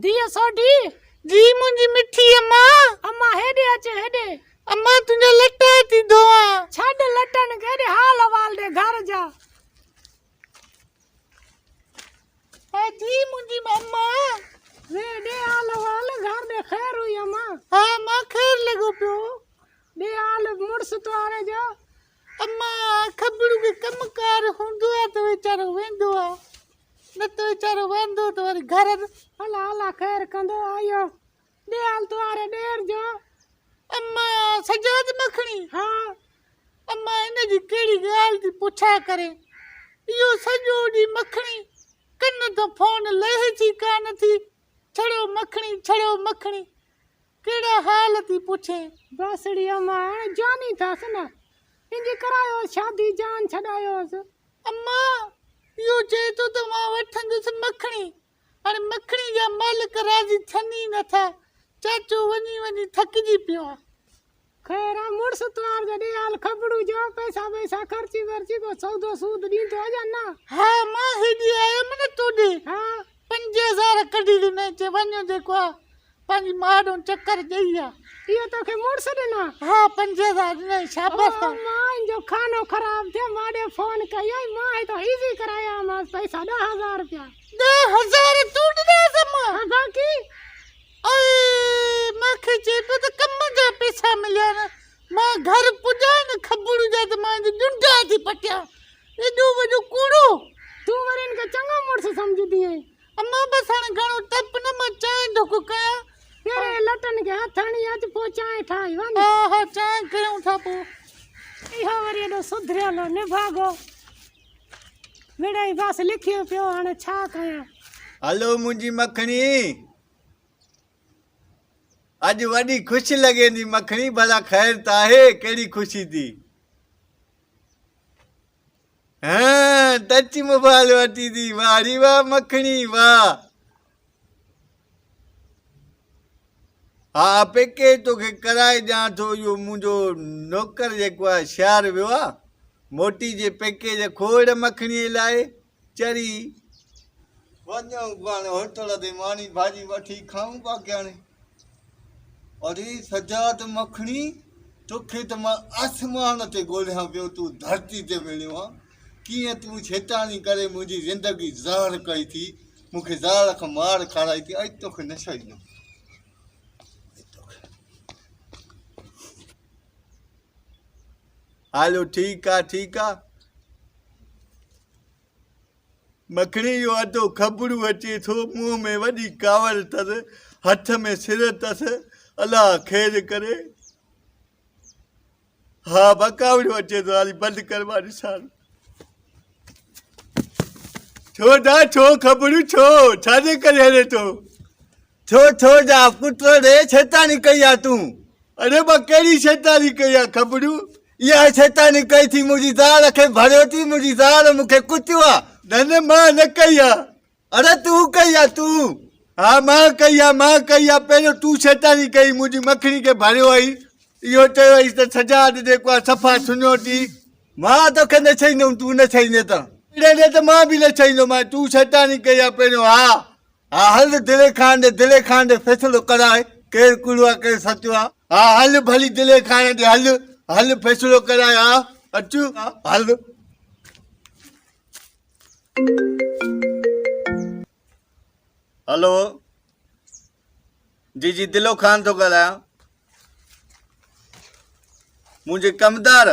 ڌيء سوڍي! جي منهنجي مٺي اما! اما هيڏي اچ هيڏي. اما تنهنجا لٽا ٿي ڌوئان. ڇڏ لٽن کي هيڏي حال احوال ڏي گهر جا. ها جي منهنجي اما. وي ڏي حال احوال گهر ڏي خير هئي اما. ها اما خير لڳو پيو. ڏي حال مڙس توهاري جو. اما کبڙو کي ڪم ڪار هوندو آ ته ويچارو ويندو آ نه ته ويچارو واندو ته وري گهر. الله الله خير ڪندو آيو ڏي حال توهاري ڏير جو. اما سجاد مکڻي. ها. اما ان جي ڪهڙي ڳالهه ٿي پڇا ڪرين اهو سڄو ڏينهن مکڻي ڪن تان فون لهي ٿي ڪانه ٿي ڇڙو مکڻي ڇڙو مکڻي ڪهڙا حال ٿي پڇين. بس ڙي اما هاڻي جواني ٿس نه انجي ڪرايوس شادي جان ڇڏايوس. اما اهو چئي ٿو ته مان وٺندس مکڻي هاڻي مکڻي جا مالڪ راضي ٿين ئي نٿا چاچو وڃي وڃي ٿڪجي پيو آ. خير آ مڙس توهار جو ڏي حال کبڙو جو پئسا ٻئسا خرچي ورچي ڪو سودو سود ڏيندو آ يا نه. ها مان هيڏي آيم نه توڏي ها. 5000 ڪڍي ڏنائين چي وڃ جيڪو آ پنهنجي ماء ڏانهن چڪر ڏئي آ. اهو توکي مڙس ڏنا. ها 5000 ڏنائين شاباس آ. مان ان جو خانو خراب ٿيو مان ڏي فون ڪئي ۽ مان هتان ايزي ڪرايامانس پئسا 10000 رپيا. 10000 تون ڏناس امان. ها باقي. اي مان کي چئي پيو ته ڪم جا پئسا مليا نه مان گهر پڄان نه کبڙ جا ته مان ڄنڊا ٿي پٽيان ايڏو وڏو ڪوڙو. تون وري ان کي چڱو مڙس سمجهندي آهين. امان بس هاڻي گهڻو تپ نه مان چانهه ڍڪ ڪيان. پهرين لٽن کي هٿ هڻي اچ پوء چانهه ٺاهي وڃ. ها ها چانهه ڪيون ٿا پوء. اهو وري ايڏو سڌريل نڀاڳو مڙئي بس لکيو پيو هاڻي ڇا ڪيان. هلو منهنجي مکڻي. اڄ وڏي خوش لڳين ٿي مکڻي ڀلا خير ته آهي ڪهڙي خوشي ٿي هان ٽچ موبائل وٺي ٿي واهه ڙي واهه مکڻي واهه ها پيڪيج توکي ڪرائي ڏيان ٿو اهو منهنجو نوڪر جيڪو آهي شهر ويو آهي موٽي جي پيڪيج کوڙ مکڻي لاء چري. وڃون پاڻ هوٽل تي ماني ڀاڄي وٺي کائون باقي هاڻي. اڙي سجاد مکڻي توکي ته مان آسمان تي ڳولهيان پيو تون ڌرتي تي مليو آن ڪيئن تون شيطاني ڪري منهنجي زندگي زهر ڪئي ٿي مون کي زال کان مار کارائي ٿي اڄ توکي نه ڇڏيندم. هلو ٺيڪ آ ٺيڪ آ. مکڻي جو اڌو کبڙو اچي ٿو، منهن ۾ وڏي ڪاوڙ اٿس، هٿ ۾ سر اٿس، الله خير ڪري. ها بڪاوڙيو اچي ٿو، هالي بند ڪر مان ڏسان. ڇو دا ڇو کبڙو ڇو ڇا جي ڪري هلي ٿو؟ ڇو ڇو جا پٽ ري شيطاني ڪئي آ تون. اڙي مان ڪهڙي شيطاني ڪئي آ کبڙو. اها شيطاني ڪئي ٿي منهنجي زال کي ڀريو ٿي منهنجي زال مون کي ڪٽيو آ. نه نه مان نه ڪئي آ. اڙي تون ڪئي آ تون. ها مان ڪئي آ مان ڪئي آ پهريون تون شيطاني ڪئي منهنجي مکڻي کي ڀريو آهين اهو چيو آهيس ته سجاد جيڪو آ صفا سڃو ٿي. مان توکي نه ڇڏيندم تون نه ڇڏيندين ته. اڙي ته مان به نه ڇڏيندومانء تون شيطاني ڪئي آ پهريون ها. ها هل دلي خان ڏي دلي خان ڏي فيصلو ڪراء ڪير ڪوڙو آ ڪير سچو آ. ها هل ڀلي دلي خان ڏي هل هل فيصلو ڪراء ها اچ هل. هلو جي جي دلو خان ٿو ڳالهايان منهنجي ڪمدار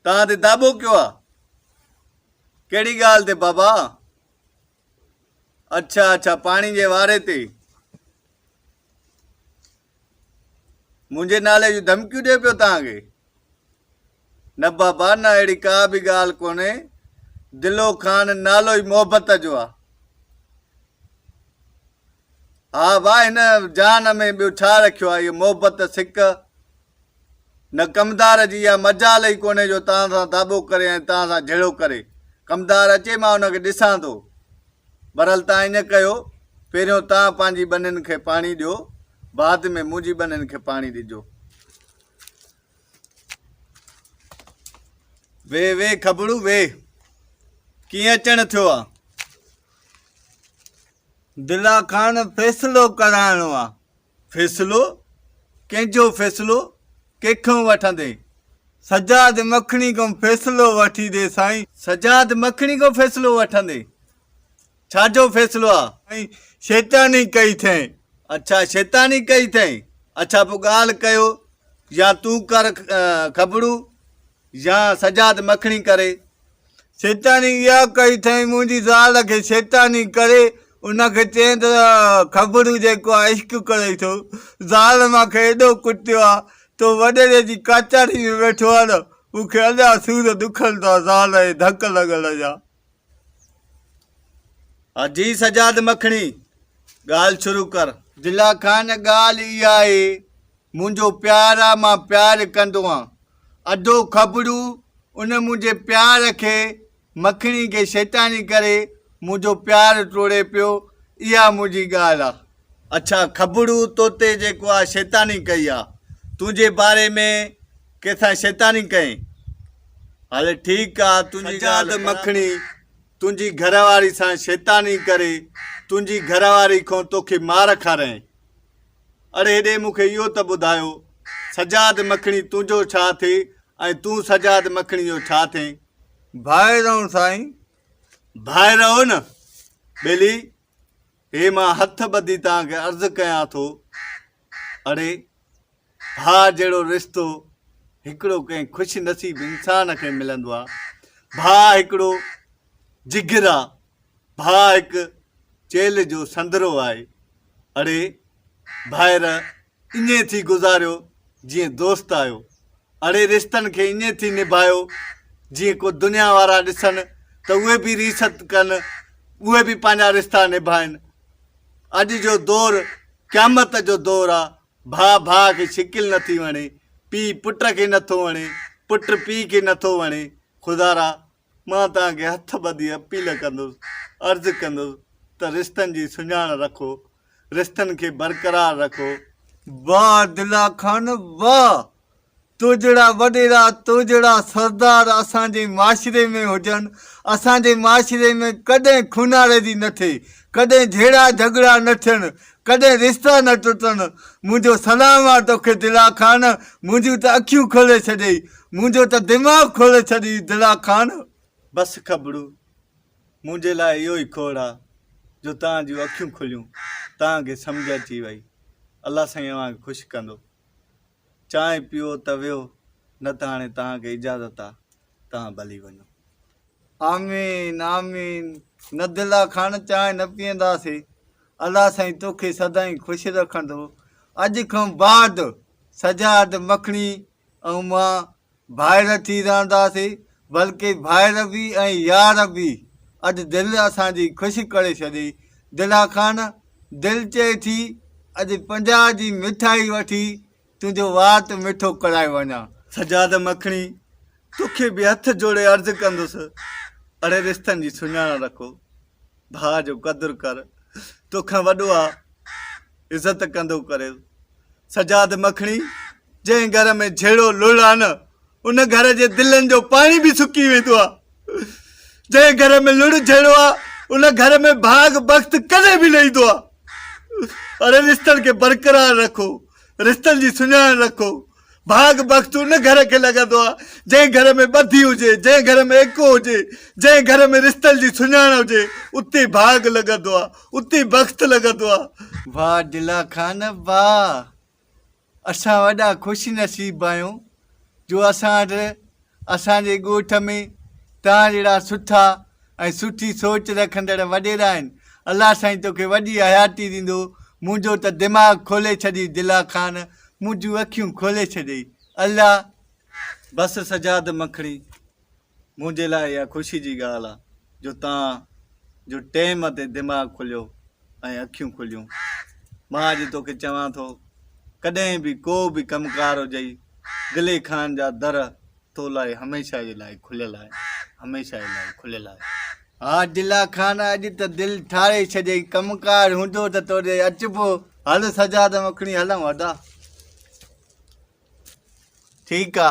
توهان تي داٻو ڪيو آ ڪهڙي ڳالهه تي بابا؟ اڇا اڇا پاڻي جي واري تي منهنجي نالي جون ڌمڪيون ڏئي پيو توهان کي نه بابا نه اهڙي ڪا به ڳالهه ڪونهي دلو خان نالو ئي محبت جو آ ها ڀاء هن جهان ۾ ٻيو ڇا رکيو آهي اهو محبت سڪ نه ڪمدار جي اها مجال ئي ڪونهي جو توهان سان داٻو ڪري ۽ توهان سان جهيڙو ڪري. ڪمدار اچي مان ان کي ڏسان ٿو. بهرحال توهان ائين ڪيو، پهريون توهان پنهنجي ٻنين کي پاڻي ڏيو، بعد ۾ منهنجي ٻنين کي پاڻي ڏجو. ويهه ويهه کبڙو ويهه. ڪيئن اچڻ ٿيو آ؟ دلا خان فيصلو ڪرائڻو آ. فيصلو؟ ڪنهن جو فيصلو؟ ڪنهن کان وٺندين؟ سجاد مکڻي کان فيصلو وٺي ڏي سائين. سجاد مکڻي کان فيصلو وٺندين؟ ڇا جو فيصلو آ؟ سائين شيطاني ڪئي ٿئين. اڇا شيطاني ڪئي ٿئين. اڇا پوء ڳالهه ڪيو يا تون ڪر کبڙو يا سجاد مکڻي ڪري. شيطاني اها ڪئي اٿئين منهنجي زال کي شيطاني ڪري ان کي چئين ته کبڙو جيڪو آ عشق ڪري ٿو زال مان کي ايڏو ڪٽيو آ تو وڏيري جي ڪاچاري ۾ ويٺو آ نه مون کي اڃا سور ڏکن ٿا زال جي ڌڪ لڳڻ جا. ها جي سجاد مکڻي ڳالهه شروع ڪر. دلا خان ڳالهه اها آهي منهنجو پيار آ مان پيار ڪندو آن اڌو کبڙو ان منهنجي پيار کي مکڻي کي شيطاني ڪري منهنجو پيار ٽوڙي پيو اها منهنجي ڳالهه آ. اڇا کبڙو توتي جيڪو آ شيطاني ڪئي آ تنهنجي باري ۾ ڪنهن سان شيطاني ڪئين هل ٺيڪ آ تنهنجي ڳالهه مکڻي تنهنجي گهر واري سان شيطاني ڪري تنهنجي گهر واري کان توکي مار کارائين. اڙي هيڏي مون کي اهو ته ٻڌايو، سجاد مکڻي تنهنجو ڇا ٿئي ۽ تون سجاد مکڻي جو ڇا ٿئين؟ ڀائر آهيون سائين. ڀائر آهيو نه؟ ٻيلي، هي مان هٿ ٻڌي توهان کي عرض ڪيان ٿو، اڙي ڀاء جهڙو رشتو هڪڙو ڪنهن خوش نصيب انسان کي ملندو آهي. ڀاء هڪڙو جگر آ، ڀاء هڪ چيلهه جو سندرو آهي. اڙي ڀائر ائين ٿي گذاريو جيئن دوست آهيو. اڙي رشتن کي ائين ٿي نڀايو جيئن ڪو دنيا وارا ڏسن ته اهي به ريست ڪن، اهي به پنهنجا رشتا نڀائن. اڄ جو دور قيامت جو دور آ، ڀاء ڀاء کي شڪل نٿي وڻي، پيء پٽ کي نٿو وڻي، پٽ پيء کي نٿو وڻي. خدارا مان توهان کي هٿ ٻڌي اپيل ڪندس، عرض ڪندس ته رشتن جي سڃاڻ رکو، رشتن کي برقرار رکو. واھ دلا خان واھ! تو جهڙا وڏيرا، تو جهڙا سردار اسان جي معاشري ۾ هجن، اسان جي معاشري ۾ ڪڏهن خوناريزي نه ٿئي، ڪڏهن جهيڙا جهڳڙا نه ٿين، ڪڏهن رشتا نه ٽٽن. منهنجو سلام آ توکي دلا خان، منهنجون ته اکيون کولي ڇڏيئي، منهنجو ته دماغ کولي ڇڏيئي دلا خان. بس کبڙو، منهنجي لاء اهو ئي کوڙ آ جو توهان جون اکيون کليون، توهان کي سمجهه اچي وئي. الله سائين اوهان کي خوش ڪندو. چانهه پيئو ته ويهو، نه ته هاڻي توهان کي اجازت آ، توهان ڀلي وڃو. آمين آمين نه دلا خان چانهه نه پيئنداسي الله سائين توکي سدائين خوش رکندو اڄ کان بعد سجاد مکڻي ۽ مان ڀائر ٿي رهنداسي بلڪه ڀائر به ۽ يار به اڄ دل اسان جي خوش ڪري ڇڏي دلا خان دل چئي ٿي اڄ 50 جي مٺائي وٺي تنهنجو وات مٺو ڪرائي وڃان. سجاد مکڻي توکي به هٿ جوڙي عرض ڪندس، اڙي رشتن جي سڃاڻ رکو، ڀاء جو قدر ڪر، توکان وڏو آ، عزت ڪندو ڪريس. سجاد مکڻي، جنهن گهر ۾ جهيڙو لڙ آ نه، ان گهر جي دلن جو پاڻي به سڪي ويندو آ. جنهن گهر ۾ لڙ جهيڙو آ، ان گهر ۾ ڀاڳ بخت ڪڏهن به نه ايندو آ. اڙي رشتن کي برقرار رکو، رشتن جي سڃاڻ رکو. ڀاڳ بخت ان گهر کي لڳندو آ، جنهن گهر ۾ ٻڌي هجي، جنهن گهر ۾ ايڪو هجي، جنهن گهر ۾ رشتن جي سڃاڻ هجي، اتي ڀاڳ لڳندو آ، اتي بخت لڳندو آ. واھ دلا خان واھ اسان وڏا خوش نصيب آهيون جو اسان وٽ اسان جي ڳوٺ ۾ توهان جهڙا سٺا ۽ سٺي سوچ رکندڙ وڏيرا آهن الله سائين توکي وڏي حياتي ڏيندو منهنجو ته دماغ کولي ڇڏي دلا خان منهنجون اکيون کولي ڇڏيئي الله بس سجاد مکڻي منهنجي لاء اها خوشي جي ڳالهه آ جو توهان جو ٽيم تي دماغ کليو ۽ اکيون کليون. مان اڄ توکي چوان ٿو ڪڏهن به ڪو به ڪم ڪار هجئي گلي خان جا در تو لاء هميشه جي لاء کليل آهن هميشه جي لاء کليل آهن. ها دلا خان اڄ ته دل ٺاري ڇڏيئي ڪم ڪار هوندو ته تو ڏي اچبو. هل سجاد مکڻي هلون ادا. ٺيڪ آ.